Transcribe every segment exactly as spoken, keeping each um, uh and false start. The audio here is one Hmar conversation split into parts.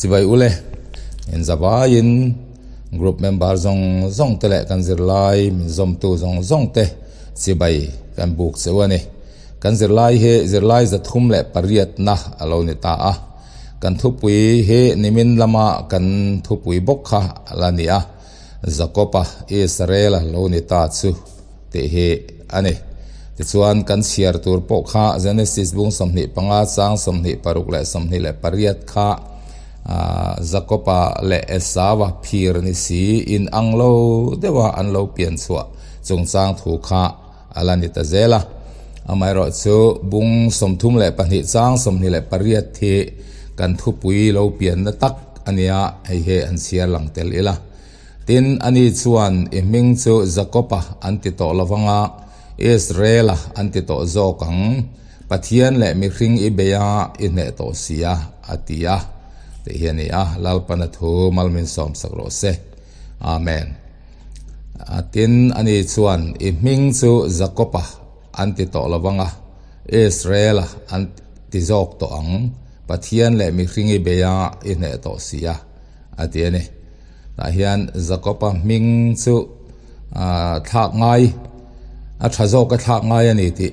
Chibai u le, in zavaiin group member zawng zawng te le kan zirlai min zawmtu zawng zawng te chibai kan buk cheu a nih. Kan zirlai hi zirlai zathum le pariatna a lo ni ta a. Kan thupui hi nimin lama kan thupui bawk kha a la ni a. Jakoba Israela lo ni ta chu tih hi a nih. Tichuan kan chhiar tur pawh kha Genesis bung sawmhnih panga chang sawmhnih paruk le sawmhnih le pariat kha, a, Jakoba le Esava phir ni si in ang lo deuha an lo pian chhuah chungchang thu kha a la ni ta zel a. Amaherawhchu bung sawmthum le pahnih chang sawmhnih le pariat hi kan thupui lo pianna tak a nia, hei hi an chhiar lang tel ila. Tin, ani chuan, "I hming chu Jakoba an ti tawh lo vang a, Israela an ti tawh zawk ang. Pathian leh mihring i bei a, i hneh tawh si a," a ti a. Tih hi a ni a, Lalpan a thu mal min sawm sak rawh se. Amen. A, tin, ani chuan, "I hming chu Jakoba an ti tawh lo vang a, Israela an ti zawk tawh ang. Pathian leh mihring i bei a, i hneh tawh si a," a ti a ni. Tah hian Jakoba hming chu, a, thlak ngai, a ṭha zawka thlak ngai a ni tih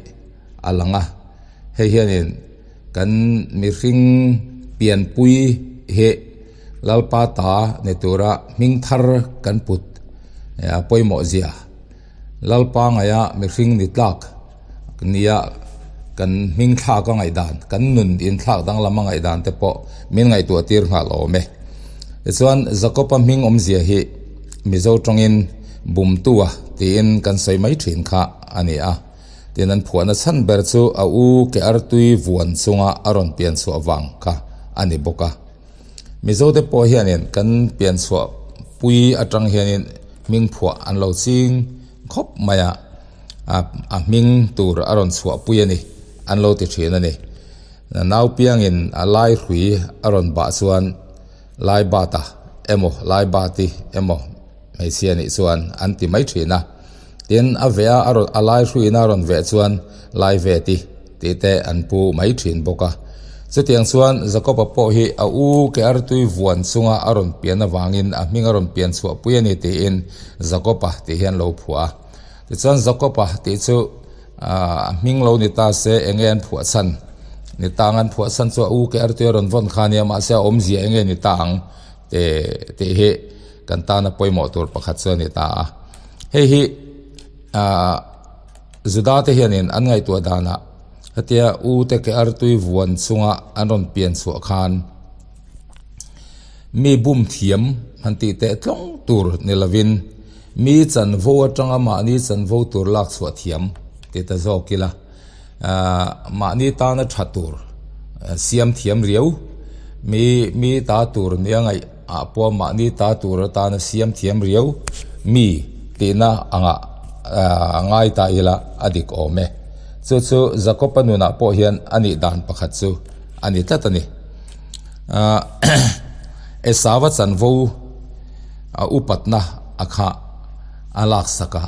a lang a. Hei hianin kan mihring pianpui hi Lalpa ta ni tura hming thar kan put, a, pawimawh zia. Lalpa ngaia mihring ni tlak nia kan hming thlak a ngaihdan, kan nun in thlak danglam a ngaihdan te pawh min ngaihtuah tir nghal awm e. Tichuan, Jakoba hming awmzia hi Mizo ṭawngin Bumtua tiin kan sawi mai ṭhin kha a ni a. Tin, an phuahna chhan ber chu a u Keartui vuan chunga a rawn pian chhuah vang kha a ni bawk a. Mizo te pawh hianin kan pian chhuah pui aṭang hianin hming phuah an lo ching khawp mai a, a, a hming tur a rawn chhuah pui a ni, an lo ti ṭhin a ni. Naupiangin a lai hrui a rawn bah chuan Laibata emaw, Laibati emaw, hmeichhia nih chuan an ti mai ṭhin a. Tin, a ve a, a rawn, a lai hruiin a rawn veh chuan Laiveti tih te an pu mai ṭhin bawk a. Chutiang chuan Jakoba pawh hi a u Keartui vuan chunga a rawn pian avangin a hming a rawn pian chhuah pui a ni tiin Jakoba tih hian lo phuah a. Tichuan, Jakoba tih chu, a, a hming lo ni ta se, eng nge an phuah chhan? Ni ta ang, an phuah chhan chu a u Keartui a rawn vawn kha nia, mahse, a awmzia eng nge ni ta ang? Te, tih hi kan tana pawimawh tur pakhat chu a ni ta a. Hei hi, a, Juda te hianin an ngaihtuah danah, hetia u te Keartui vuan chunga an rawn pian chhuah khan, mi bum thiam han tih teh tlawng tur ni lovin, mi chanvo aṭanga mahni chanvo tur lak chhuah thiam ti ta zawk ila. A, mahni tana ṭha tur, a, siam thiam riau, mi, mi ta tur nia ngaih ah pawh mahni ta tur atana siam thiam riau mi tihna anga, a, ngai ta ila a dik awm e. Chu chu Jakoba nunah pawh hian a nih dan pakhat chu a ni tlat a ni. A, Esava chanvo, a, upatna a kha a laksak a.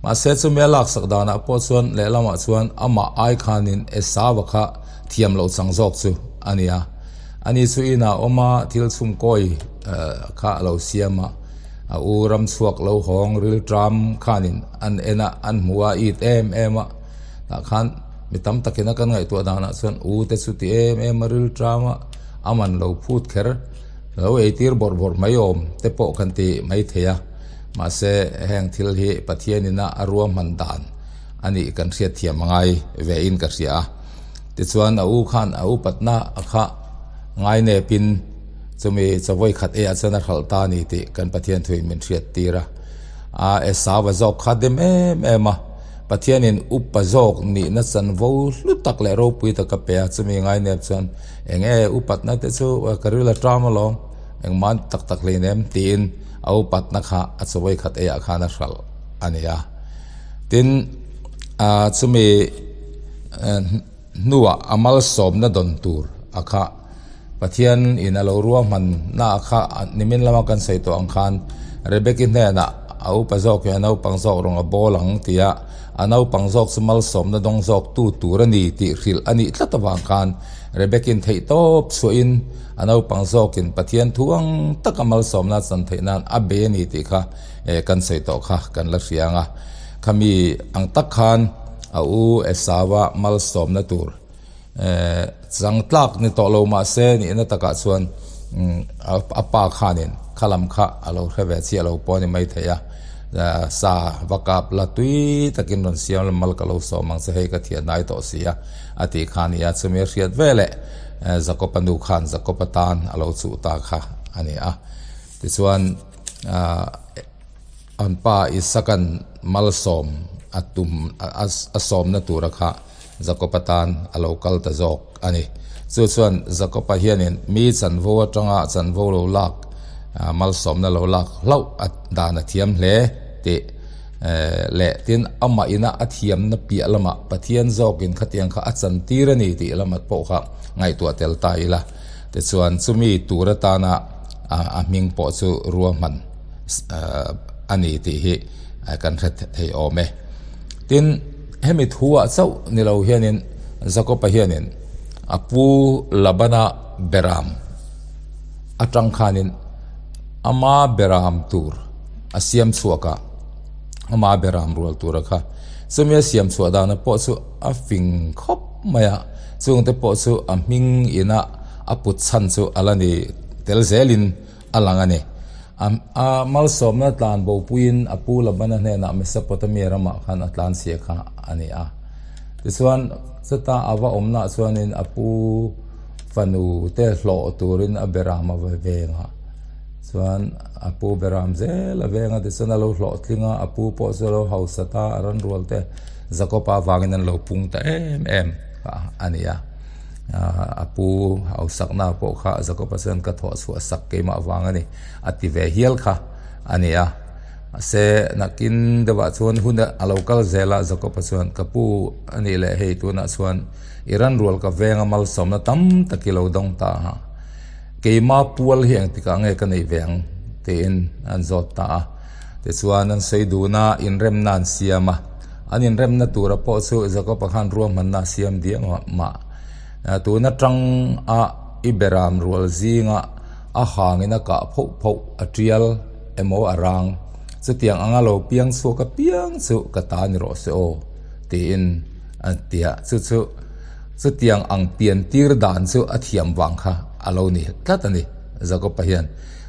Mahse, chumi a laksak danah pawh chuan lehlamah chuan amah ai khanin Esava kha thiam lo chang zawk chu a ni a. Ani chu inah awm a, thil chhungkawi, eh, kha a lo siam a. A u ram chhuak lo hawng, rilṭam khanin an en a, an hmu a, it em em a. Tah khan mi tam takin a kan ngaihtuah danah chuan u te chu ti em em a, rilṭam a, a man lo phut kher, lo eitir bawrh bawrh mai awm te pawh kan ti mai thei a. Mahse, heng thil hi Pathianin a ruahman dan a nih kan hriat thiam a ngai ve in ka hria a. Tichuan, a u khan a upatna a kha ngainepin chumi chawei khat eiah chuan a hralh ta a ni tih kan Pathian thuin min hriat tir a. A, Esava zawk kha dem em em a. Pathianin upa zawk nihna chanvo hlu tak leh ropui tak a pe a, chumi ngainep chuan, eng nge upatna te chu, ka ril a ṭam alawm, engmah tak tak hleinem tiin a upatna kha a chawei khat eiah khan a hralh a ni a. Tin, a, chumi, eh, hnuah a malsawmna dawn tur a kha Pathianin a lo ruahmanna a kha, a, nimin lama kan sawi tawh ang khan, Rebeki hnenah a upa zawk hi a naupang zawk rawng a bawl ang tia, a naupang zawk chu malsawmna dawng zawktu tur a ni tih hrilh a nih tlat avang khan, Rebekah-in theihtawp suahin a naupang zawkin Pathian thu ang taka malsawmna chan theih nan a bei a ni tih kha, eh, kan sawi tawh kha kan la hria ang a. Khami ang tak khan a u Esau-a malsawmna tur, eh, chang tlak ni tawh lo mah se, nihna takah chuan, mm, a, a pa khanin khalam kha a lo hre ve chi a lo pawh ni mai thei a. Eh, sa va kap la, tui takin rawn siam la, mal ka lo sawm ang che, hei ka thian nai tawh si a, a tih kha a ni a. Chumi a hriat ve leh, eh, Jakoba nu khan Jakoba tan a lo chuh ta kha a ni a. Tichuan, ah, an pa Isaac-an malsawm a tum, a, a, a sawmna tura kha Jakoba tan a lo kal ta zawk a ni. Chu chuan Jakoba hianin mi chanvo aṭanga chanvo lo lak, a, malsawmna lo lak hlauh a dan a thiam hle tih, eh, leh tin amah ina a thiamna piah lamah Pathian zawkin khatiang kha a chantir a ni tih lamah pawh kha ngaihtuah tel ta ila. Tichuan chumi tur atana, a, a hming pawh chu ruahman, eh, a ni tih hi, eh, kan hre thei awm e. Tin, hemi thuah chauh ni lo hianin, Jakoba hianin a pu Labana beram aṭang khanin ama beram tur a siam chhuak a, ama beram rual tura kha chumi a siam chhuah dana pawh chu a fing khawp mai a, chungte pawh chu a hming ina a put chhan chu a la ni tel zelin a lang a ni. A, a malsawmna tlan bopuiin a pu Labana hnena Mesopotamia ramah khan a tlan sia kha a ni a. Tichuan, chuta a va awmna chuanin a pu fanu te hlawh turin a beram a va veng a. Chuan a pu beram zel a veng a, tichuan a lo hlawhtling a, a pu pawh chu a lo hausa ta, a ran rual te Jakoba vangin an lo pung ta em em kha a ni a. A, a pu hausakna pawh kha Jakoba chuan ka thawh chhuah sak keimah vang a ni, a ti ve hial kha a ni a. A se nakin deuhah chuan hun a lo kal zel a, Jakoba chuan ka pu a nih leh hei tunah chuan i ran rual ka veng a, malsawmna tam tak i lo dawng ta a. Keima pual hi engtikah nge ka nei ve ang, tiin an zawt ta a. Tichuan an sawi duna inremna an siam a. An inremna tura pawh chu Jakoba khan ruahmanna siam diam mah. A, tun aṭanga i beram rual zinga a hangin a kah phoh phoh, a ṭial emaw a rang. Chutiang anga lo piang chhuak apiang chu ka ta ni rawh se aw, tiin an ti a. Chu chu, chutiang ang piantir dan chu a thiam vang kha a lo ni tlat a ni, Jakoba hian.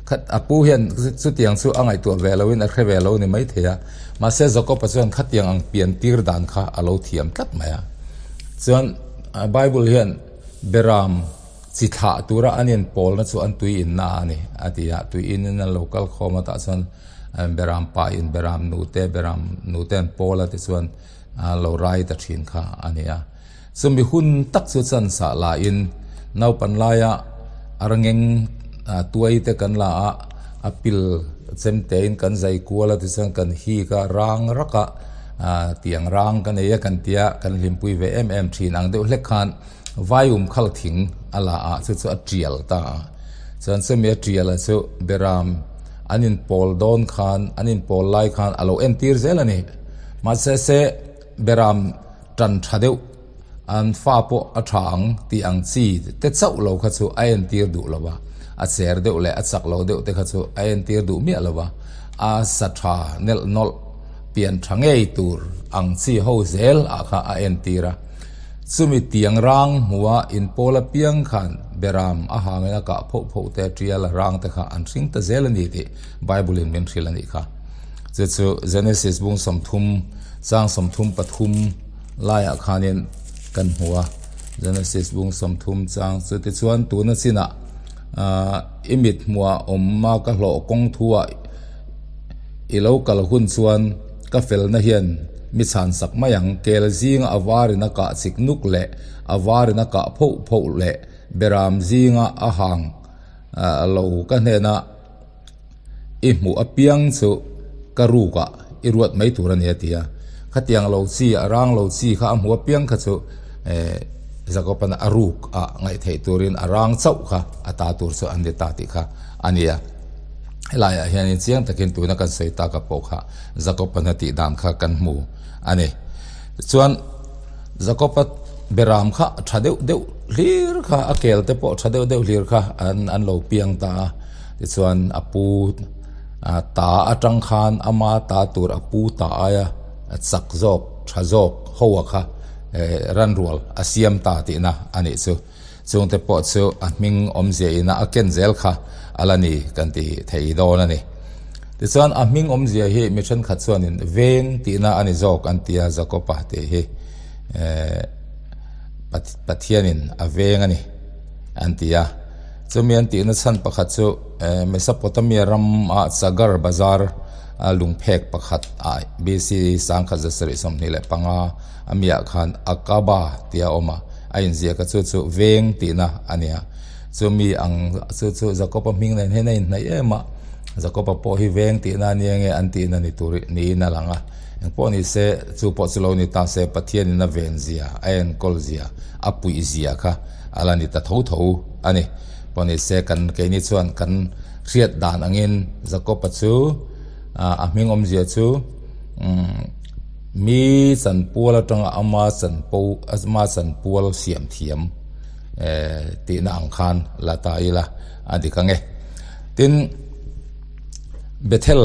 Khat a pu hian chutiang chu a ngaihtuah ve loin a hre ve lo ni mai thei a. Mahse, Jakoba chuan khatiang ang piantir dan kha a lo thiam tlat mai a. Chuan, a, Bible hian beram chi thlah tura an inpawlna chu an tui inna a ni, a ti a. Tui in in an lo kal khawm a, tah chuan, a, beram pa in beram nu te, beram nu te an pawl a, tichuan, a, lo rai ta ṭhin kha a ni a. Chumi hun tak chu chansah lain naupan laia a rangeng, a, tuai te kan la a, a pil chemtein kan zai kual a, tichuan kan hik a, rang rak a, a, tiang rang ka nei a kan ti a, kan hlimpui ve em em ṭhin. Ang deuh hlek khan vaium khal thing a la a, chu chu a ṭial ta a. Chuan chumi a ṭial a chu beram an inpawl dawn khan, an inpawl lai khan a lo entir zel a ni. Mahse se, beram ṭan ṭha deuh, an fa pawh a ṭha ang tih ang chi te chauh lo kha chu a entir duh lo va, a cher deuh leh a chak lo deuh te kha chu a entir duh miah lo va, a sa ṭha nelh nawlh, pian ṭha ngei tur ang chi ho zel ah kha a entir a. Chumi tiang rang hmua inpawl apiang khan beram a hangin a kah phoh phoh te, ṭial a rang te kha an hring ta zel a ni tih Bible-in min hrilh a nih kha. Chu chu Genesis bung sawmthum, chang sawmthum pathum laiah khanin kan hmu a. Genesis bung sawmthum chang chu, tichuan tuna chinah, ah, i mit hmuah awm a ka hlawh kawng thuah i lo kal hun chuan ka felna hian mi chhansak mai ang, kel zinga a varin a kah chik nuk leh a varin a kah phoh phoh leh beram zinga a hang, ah, lo ka hnena i hmuh apiang chu ka rukah i ruat mai tur a ni a ti a. Khatiang lo chi, a rang lo chi kha a hmuh apiang kha chu, eh, Jakoban a ruk a ngaih theih turin a rang chauh kha a ta tur chu an ni ta tih kha a ni a. Helaiah hian chiang takin tuna kan sawi tak a pawh kha Jakoba a tih dan kha kan hmu a ni. Chuan Jakoba beram kha ṭha deuh deuh hlir kha, a kel te pawh ṭha deuh deuh hlir kha an, an lo piang ta a. Tichuan a pu, a, ta aṭang khan ama ta tur a pu ta aia a chak zawk, ṭha zawk ho a kha, eh, ran rual a siam ta tihna a nih chu. Chungte pawh chu a hming awmzia ina a ken zel kha a la ni kan ti thei dawn a ni. Tichuan a hming awmzia hi mi ṭhenkhat chuanin veng tihna a ni zawk an tia, Jakoba tih hi, eh, Path-, Pathianin a veng a ni an tia. Chumi an tihna chhan pakhat chu, eh, Mesopotamia rama Chagar Bazar a lungphek pakhat a, B C sangkhat zasarih sawmhnih leh panga a mi ah khan Akaba tia awm a. A inziak a chu chu veng tihna a nia. Chumi ang chu chu Jakoba hming nen hian a inhnaih em a. Jakoba pawh hi veng tihna a nia nge an tihna ni tur niin a lang a. Engpawh ni se, chu pawh chu lo ni ta se, Pathianin a ven zia, a enkawl zia, a puih zia kha a la ni ta tho tho a ni. Pawh ni se, kan, keini chuan kan hriat dan angin Jakoba chu, a, a hming awmzia chu, um, mi chanpual aṭanga ama chanpo-, ama chanpual siam thiam, eh, tihna ang khan la ta ila a dik ang e. Tin, Bethel,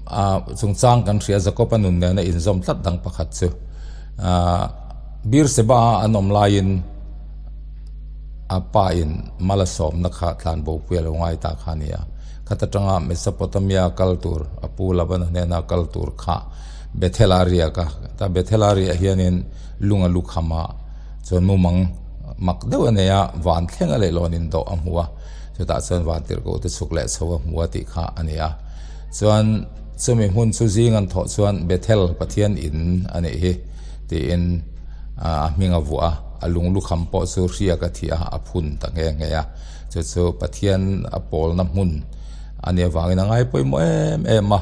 a, chungchang kan hria, Jakoba nun nena inzawm tlat dang pakhat chu, a, Beerseba an awm laiin a pa in mal a sawmna kha tlanbopui a lo ngai ta kha a nia. Khata aṭanga Mesopotamia kal tur, a pu Laban a hnena kal tur kha Bethel a riak a. Ta Bethel a riah hianin lung a lukham a, chuan mumang mak deuh a nei a, van thlenga leihlawn indawh a hmu a. Chutah chuan vantirhkoh te chhuk leh chho a hmu a tih kha a ni a. Chuan chumi hmun chu zing an thawh chuan Bethel Pathian in a nih hi tiin, a, a hming a vuah a, a lung lukham pawh chu hriak a thi a, a phun ta nghe nghe a. Chu chu Pathian a pawlna hmun a nih avangin a ngai pawimawh em em a.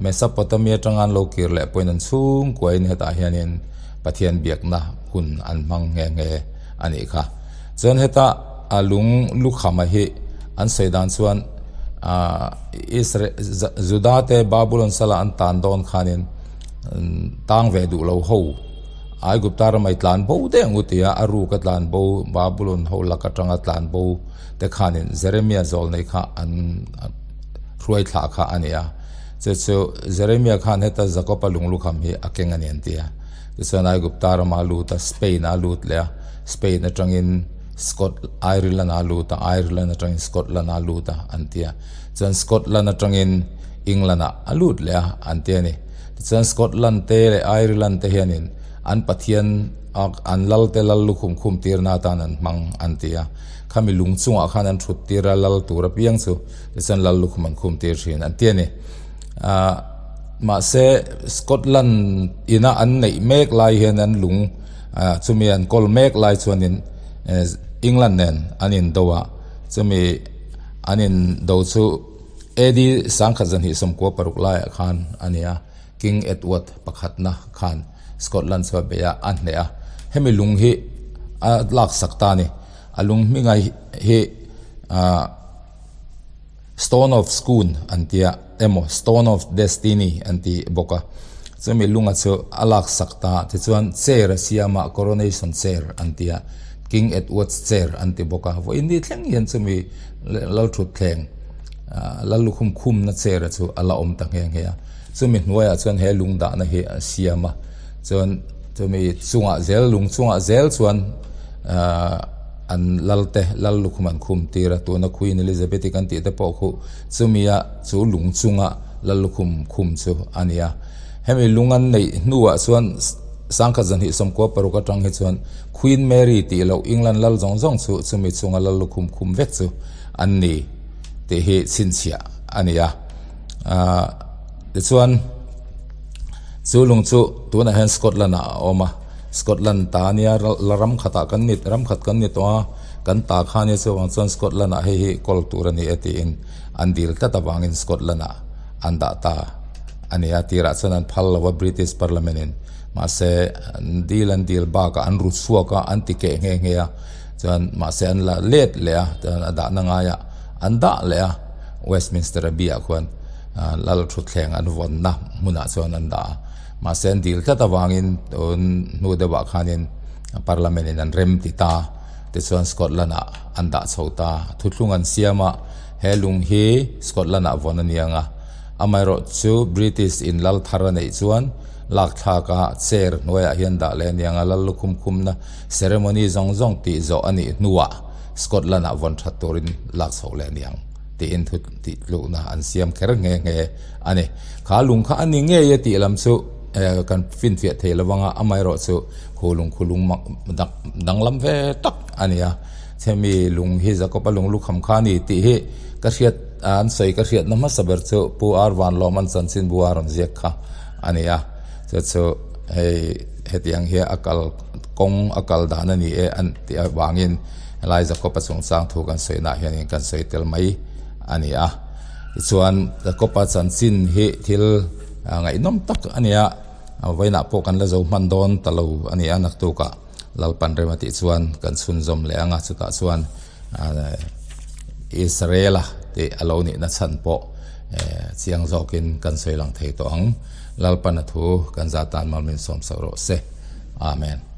Mesopotamia aṭanga an lo kir leh pawhin an chhungkuain hetah hianin Pathian biakna hun an hmang nghe nghe a nih kha. Chuan heta a lung lukhama hi an sawi dan chuan, a, Isra-, Za-, Juda te Babulon sala an tan dawn khanin, um, tang ve duh lo ho Aigupta rama i tlan bo deng u tia, a ruk a tlan bo, Babulon ho lak aṭanga tlan bo te khanin Jeremia zawlnei kha an, a, hruai thla kha a ni a. Chu chu Jeremia khan heta Jakoba lung lukham hi a keng a ni an tia. Tichuan Aigupta rama lut a, Spain a lut leh a, Spain aṭangin Scot-, Ireland a lut a, Ireland aṭangin Scotland a lut a an tia. Chuan Scotland aṭangin England ah a lut leh a an tia ni. Tichuan Scotland te leh Ireland te hianin an pathian a, an lal te lal lukhum khum tirna atan an hmang an tia. Khami lung chungah khan an ṭhut tir a, lal tur apiang chu. Tichuan lal lukhum an khum tir ṭhin an tia ni. A, mahse, Scotland ina an neih mek lai hian an lung, a, chumi an kawl mek lai chuanin, eh, England nen an indo a. Chumi an indo chu A D sangkhat zahnih sawmkua paruk laiah khan a ni a. King Edward pakhatna khan Scotland chu a beih a, a hneh a. Hemi lung hi a laksak ta ni. A lung hminga hi, a, Stone of Scone an tia, emaw, Stone of Destiny an ti bawk a. Chumi lunga chu a laksak ta, tichuan chair a siam a, coronation chair an tia, King Edward's chair an ti bawk a. Vawiin ni thleng hian chumi lal ṭhutthleng, a, lal lukhum khumna chair a chu a la awm ta nghe nghe a. Chumi hnuaiah chuan he lung dahna hi a siam a. Chuan chumi chungah zel, lung chungah zel chuan, a, an lal te, lal lukhum an khum tir a, tuna Queen Elizabeth kan tih te pawh khu chumi a chu lung chunga lal lukhum khum chu a ni a. Hemi lung an neih hnuah chuan sangkhat zahnih sawmkua paruk aṭang hi chuan Queen Mary tih loh England lal zawng zawng chu chumi chunga lal lukhum khum vek chu an ni tih hi chhinchhiah a ni a. A, tichuan, chu lung chu tunah hian Scotland-ah a awm a. Scotland ta a nia, ral-, ram khatah kan ni, ram khat kan ni tawh a, kan ta kha nia, chuvang chuan Scotland-ah hei hi kawl tur a ni e tiin an dil tlat avangin Scotland-ah an dah ta a nia. Tirah chuan an phal lo a, British Parliament-in. Mahse, an dil, an dil bakah an ru chhuak a, an ti keh nghe nghe a. Chuan mahse an la let leh a, chuan a dahna ngaiah an dah leh a. Westminster Abbey-ah khuan, ah, lal ṭhutthleng an vonna hmunah chuan an dah a. Mahse, an dil tlat avangin tun hnu deuhah khanin Parliament-in an remti ta. Tichuan Scotland-ah an dah chho ta. Thuthlung an siam a, he lung hi Scotland-ah vawn a ni ang a. Amaherawhchu British-in lal thar a neih chuan lak thlak a, chair hnuaiah hian dah leh a ni ang a, lal lukhum khumna ceremony zawng zawng tih zawh a nih hnuah Scotland-ah vawn ṭhat turin lak chhoh leh a ni ang, tiin thu tih tlukna an siam kher nghe nghe a ni. Kha lung kha a ni ngei a tih lam chu, eh, kan finfiah thei lo vang a, amaherawhchu khu lung, khu lung ma-, dang, danglam ve tak a ni a. Hemi lung hi Jacob-a lung lukham kha a ni tih hi ka hriat, an sawi ka hriatna hmasa ber chu Pu R. Vanlawm an chanchinbu a rawn ziak kha a ni a. Chu chu hei, hetiang hi a kal kawng a kal dan a ni e an tih avangin helai Jacob-a chungchang thu kan sawina hianin kan sawi tel mai a ni a. Tichuan Jacob-a chanchin hi thil, a, ngaihnawm tak a ni a. A, vawiinah pawh kan la zo hman dawn ta lo a ni a, naktukah Lalpan rem a tih chuan kan chhunzawm leh ang a, chutah chuan, a, Israel-a tih a lo nihna chhan pawh, eh, chiang zawkin kan sawi lang thei tawh ang. Lalpan a thu kan za tan mal min sawm sak rawh se. Amen.